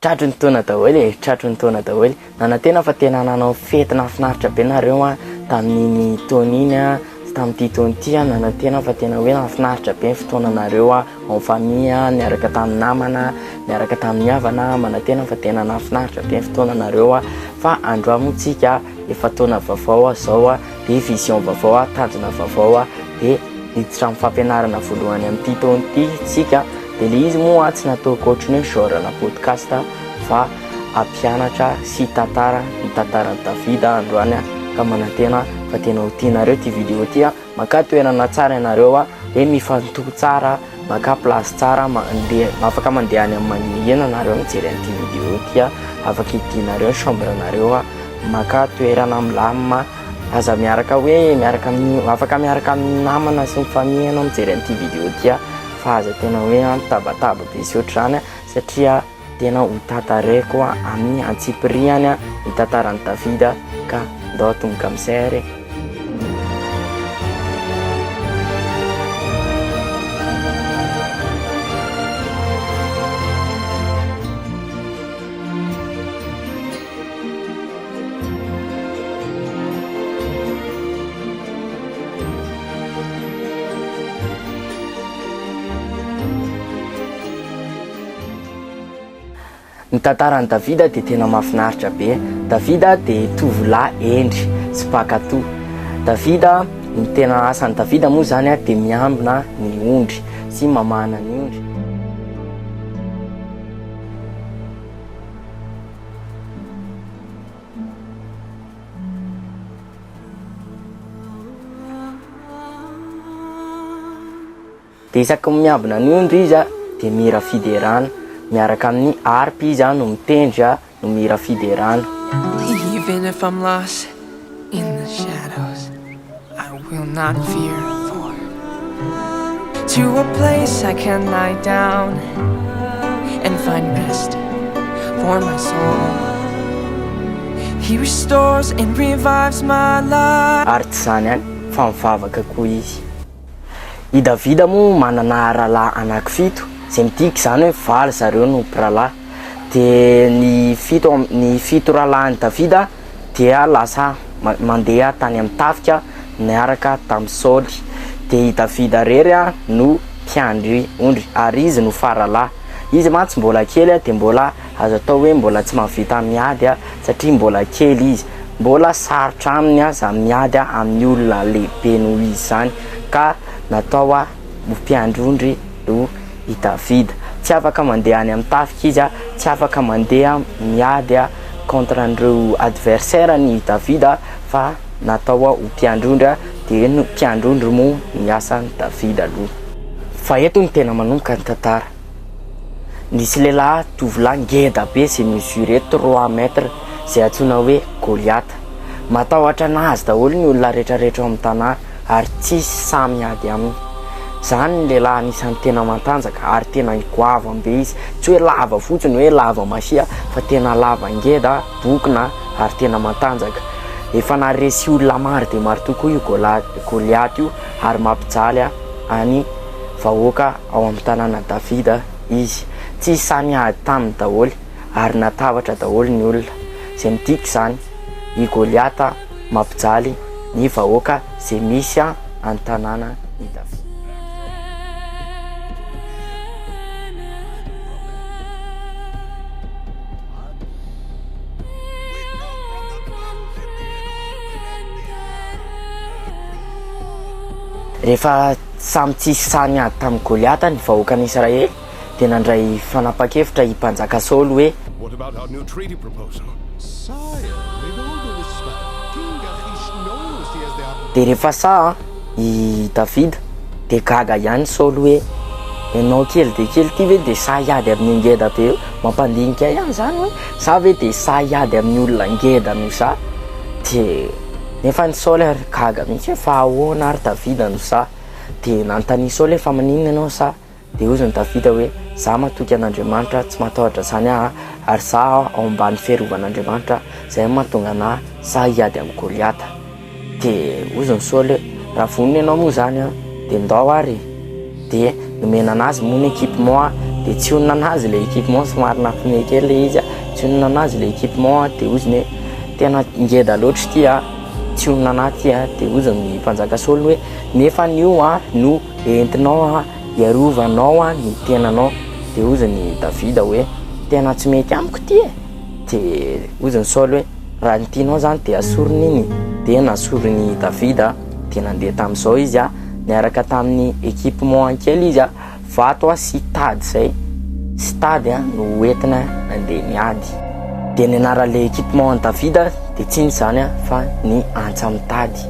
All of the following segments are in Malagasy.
Tratry ny taona daholo e, tratry ny taona daholo. Nanantena fa tena nanao fety nahafinaritra be nareo an, tamin'iny taona iny an, sy tamin'ity taona ity an, nanantena fa tena hoe nahafinaritra be ny fotoananareo an, en famille an, niaraka tamin'ny namana, niaraka tamin'ny havana, manantena fa tena nahafinaritra be ny fotoananareo an, fa androany moa tsika efa taona vaovao zao an, dia vision vaovao an, tanjona vaovao an, dia hiditra amin'ny fampianarana voalohany amin'ity taona ity tsika. Dia ilay izy moa tsy nataoko ohatran'ny hoe genre na podcast fa hampianatra sy hitantara ny tantaran'i Davida androany aho ka manantena fa tena ho tianareo ity vidéo ity a. Makà toerana tsara ianareo a, dia mifantoha tsara, makà place tsara, mandeha afaka mandeha any amin'ny mangingina nareo mijery an'ity vidéo ity a, afaka hidinareo ny chambre nareo a, makà toerana milamina, aza miaraka hoe miaraka amin'ny afaka miaraka amin'ny namana sy ny famille ianao mijery an'ity vidéo ity a. Fa aza tena hoe mitabataba be sy ohatr'izany satria tena ho tantaraiko amin'ny antsipiriany ny tantaran'i Davida ka ndao atomboka amin'izay ary e. Ny tantaran'i Davida dia tena mahafinaritra be. Davida dia tovolahy hendry sy mpankatò. Davida, ny tena asan'i Davida moa izany dia miambina ny ondry sy mamahana ny ondry. Dia isaky ny miambina ny ondry izy dia mihira fiderana. Miaraka amin'ny harpe izy no mitendry no mihira fiderana. Even if I'm lost in the shadows, I will not fear for To a place I can lie down and find rest for my soul He restores and revives my life. Ary tsy izany ihany fa mivavaka koa izy. I Davida moa manana rahalahy anankifito, izay midika izany hoe valo zareo no mpirahalahy. Dia ny fito ny fito rahalahin'i Davida dia lasa mandeha tany amin'ny tafika niaraka tamin'i Saoly. Dia i Davida irery no mpiandry ondry ary izy no faralahy. Izy mantsy mbola kely dia mbola azo atao hoe mbola tsy mahavita miady satria mbola kely izy. Mbola sarotra aminy izany miady amin'ny olona lehibe noho izy izany ka natao ho mpiandry ondry no i Davida. Tsy afaka mandeha any amin'ny tafika izy, tsy afaka mandeha miady contre an'ireo adversaire-ny i Davida fa natao ho mpiandry ondry dia ny mpiandry ondry moa ny asan'i Davida aloha. Fa eto no tena manomboka ny tantara. Nisy lehilahy tovolahy ngeda be izay mesurer trois mètres izay antsoina hoe Goliata. Matahotra an'azy daholo ny olona rehetrarehetra ao amin'ny tanàna ary tsisy sahy miady aminy. Izany ny lehilahy anisan'ny tena matanjaka ary tena goavam-be izy. Tsy hoe lava fotsiny hoe lava masia fa tena lava ngeda, bokona ary tena matanjaka. Efa naharesy olona maro dia maro tokoa io Goliata io ary mampijaly any vahoaka ao amin'ny tanànan'i Davida izy. Tsy sahy niady taminy daholo ary natahotra daholo ny olona. Izay midika izany, i Goliata mampijaly ny vahoaka izay misy an-tanànan'i Davida. Rehefa samy tsisy sahy niady tamin'i Goliata ny vahoakan'Israely, dia nandray fanapahan-kevitra i Mpanjaka Saoly hoe, Dia rehefa sahy i Davida, dia gaga ihany Saoly hoe, Ianao kely dia kely ity ve dia sahy hiady amin'ny ngeda be eo? Mampandinika ihany izany hoe, za ve dia sahy hiady amin'ny olona ngeda noho za? Dia nefa ny Saoly ary gaga mihitsy hoe, fa ahoana ary Davida no sahy? Dia nanontania Saoly hoe, fa maninona ianao no sahy? Dia hozy ny Davida hoe, Za matoky an'Andriamanitra, tsy matahotra izany aho, ary za ao ambany fiarovan'Andriamanitra, izay no mahatonga anah sahy hiady amin'i Goliata. Dia hozy ny Saoly hoe, Raha vonona ianao moa izany an, dia ndao ary e! Dia nomena anazy moa ny équipement. Dia tsy honina anazy ilay équipement, somary nampime kely ilay izy a, tsy honina anazy ilay équipement a, dia hozy ny hoe tena ngeda loatra ity a, tsy honina anahy ity a, dia hozy ny mpanjaka Saoly hoe nefa an'io a no entinao a hiarovanao a ny tenanao, dia hozy ny Davida hoe tena tsy mety amiko ity e, dia hozy ny Saoly hoe raha ny tianao zany dia asoriny iny, dia nasorin'i Davida, dia nandeha tamin'izao izy a, niaraka tamin'ny équipement kely izy a, Vato sy tady zay sy tady no hoentina nandeha niady. Dia ny anaran'ilay équipement an'i Davida dia tsy inona izany fa ny antsamitady.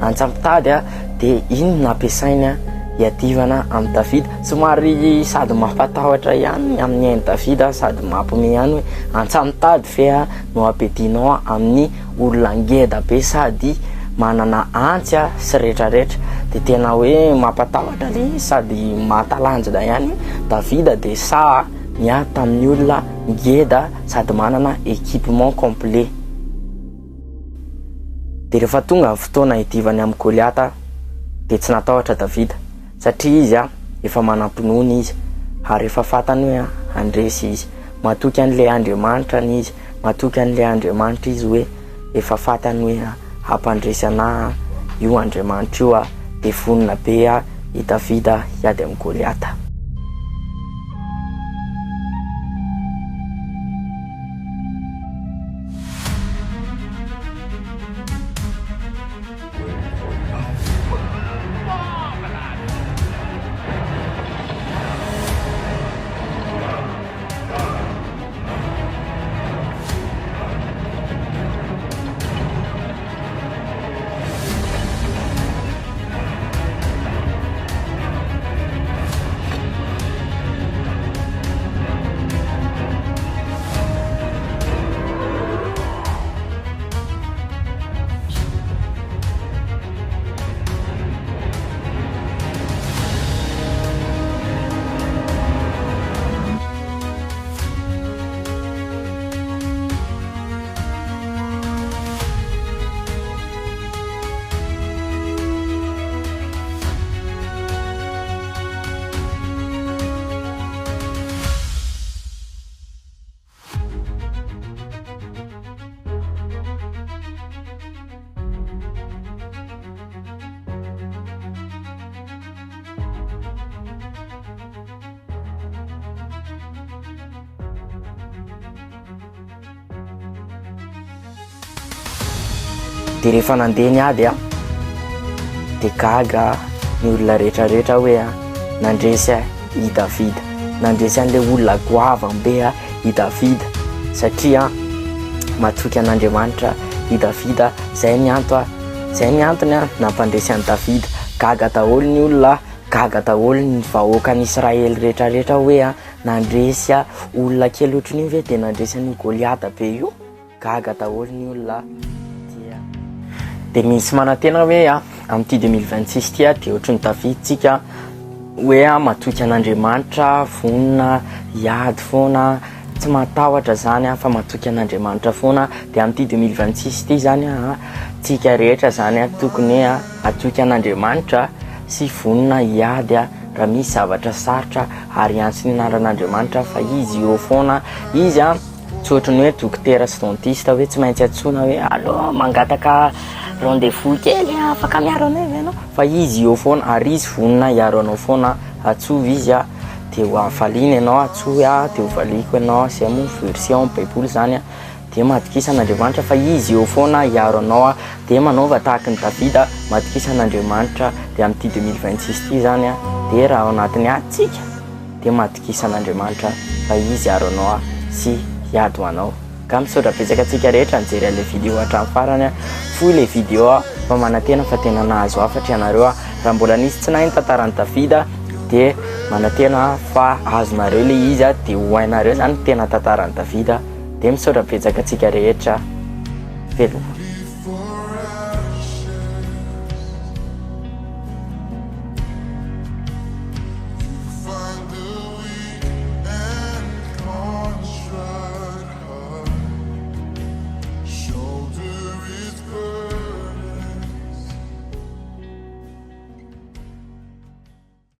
Antsamitady dia iny no nampiasainy hiadivana amin'i Davida. Somary sady mampatahotra ihany ny amin'ny ain'i Davida sady mampiomehy ihany hoe antsamitady ve no ampiadianao amin'ny olona ngeda be sady manana antsy sy retraretra de tena hoe mampatahotra le izy sady mahatalanjona ihany hoe Davida de saha niady tamin'ny olona ngeda sady manana équipement complet. De rehefa tonga ny fotoana hidivany amin'i Goliata de tsy natahotra Davida satria izy efa manam-pinoana izy ary efa fantany hoe handresy izy, matoky an'ilay Andriamanitrany izy. Matoky an'ilay Andriamanitra izy hoe efa fantany hoe hampandresy anah io Andriamanitra io dia vonona be i Davida hiady amin'i Goliata. Dia rehefa nandeha ny ady aho, dia gaga ny olona rehetra rehetra hoe nandresy i Davida. Nandresy an'ilay olona goavam-be i Davida satria matoky an'Andriamanitra i Davida. Izay ny anto, izay ny antony nampandresy an'i Davida. Gaga daholo ny olona, gaga daholo ny vahoakan'Israely rehetra rehetra hoe nandresy olona kely ohatran'io ve dia nandresy an'io Goliata be io? Gaga daholo ny olona dia dia misy manantena hoe a amin'ity 2026 ity a dia ohatran'ny David tsika hoe a matoky an'Andriamanitra, vonona hiady foana, tsy matahotra zany a fa matoky an'Andriamanitra foana. Dia amin'ity 2026 ity zany a tsika rehetra zany a tokony hoe hatoky an'Andriamanitra sy vonona hiady a raha misy zavatra sarotra ary hiantso ny anaran'Andriamanitra fa izy eo foana. Izy a Tsy ohatry ny hoe dokotera sy dentiste hoe tsy maintsy antsoina hoe allo mangataka rendez-vous kely afaka miaro anay ve ianao? Fa izy eo foana ary izy vonona hiaro anao foana, antsovy izy dia ho valiany ianao, antsoy aho dia ho valiako ianao, izay moa verset ao amin'ny baiboly izany dia matokisa an'Andriamanitra fa izy eo foana hiaro anao dia manaova tahaka an'i Davida, matokisa an'Andriamanitra dia amin'ity 2026 ity izany dia raha ao anatin'ny ady tsika dia matokisa an'Andriamanitra fa Izy hiaro anao sy hiady ho anao. Ka misaotra betsaka antsika rehetra nijery an'ilay vidéo hatramin'ny farany. Fohy ilay vidéo fa manantena fa tena nahazo hafatra ianareo. Raha mbola nisy tsy nahay ny tantaran'i Davida dia manantena fa azonareo ilay izy dia ho hainareo izany ny tena tantaran'i Davida. Dia misaotra betsaka antsika rehetra. Veloma.